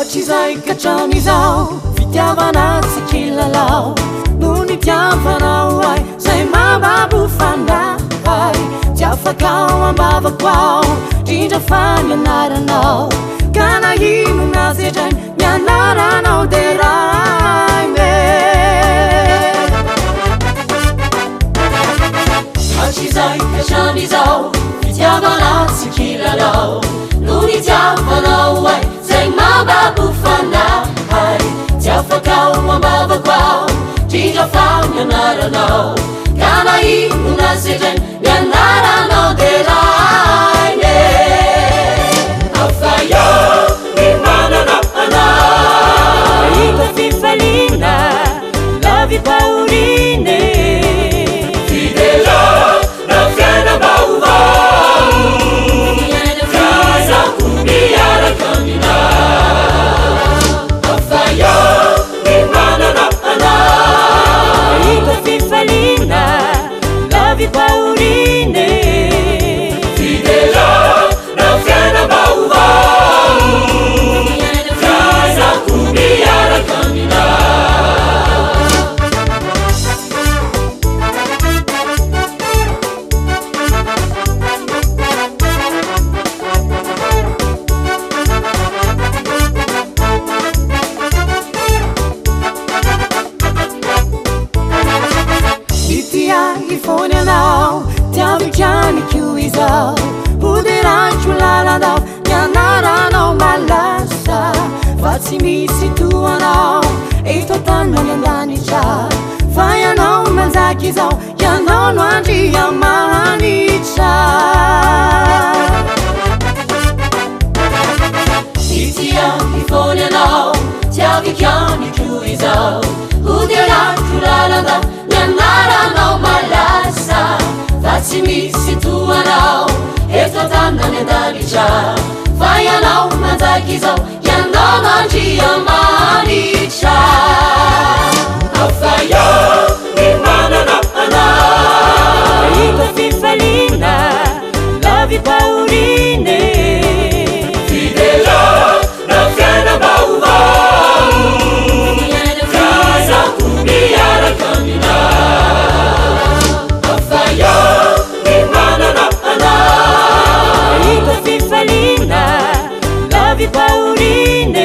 Hatrizay ka hatramin'izao, fitiavana tsy kilalao no nitiavanao ahy, zay mambabo fanahy, tsy afaka ao am-bavako ao, indrindra fa ny anaranao, ka na inona sedraina, ny anaranao deraina e. Hatrizay ka hatramin'izao, fitiavana tsy kilalao no nitiavanao ahy, zay mambabo fanahy, tsy afaka ao am-bavako ao, indrindra fa ny anaranao, ka na inona sedraina, ny anaranao deraina e. Hafa ihany ny manana anao, Mahita fifaliana, lavi-pahoriana e. Fiderana fiainam-baovao, fiainako miaraka aminao. Hafa ihany ny manana anao, Mahita fifaliana, lavi-pahoriana e. Fiderana fiainam-baovao, fiainako miaraka aminao. Nitia ifony anao, tiaviko ihany koa izao, hoderaiko lalandao, ny anaranao malaza, fa tsy misy toa anao eto an-tany any an-danitra, fa ianao manjaka izao, ianao no Andriamanitra. Nitia ifony anao, tiaviko ihany koa izao, hoderako lalanda, ny anaranao malaza, fa tsy misy toa anao eto an-tany any an-danitra, fa ianao manjaka izao, ianao no Andriamanitra. Hafa ihany ny manana anao, Mahita fifaliana, lavi-pahoriana e. Fiderana fiainam-baovao, fiainako miaraka aminao. Hafa ihany ny manana anao, Mahita fifaliana, lavi-pahoriana e.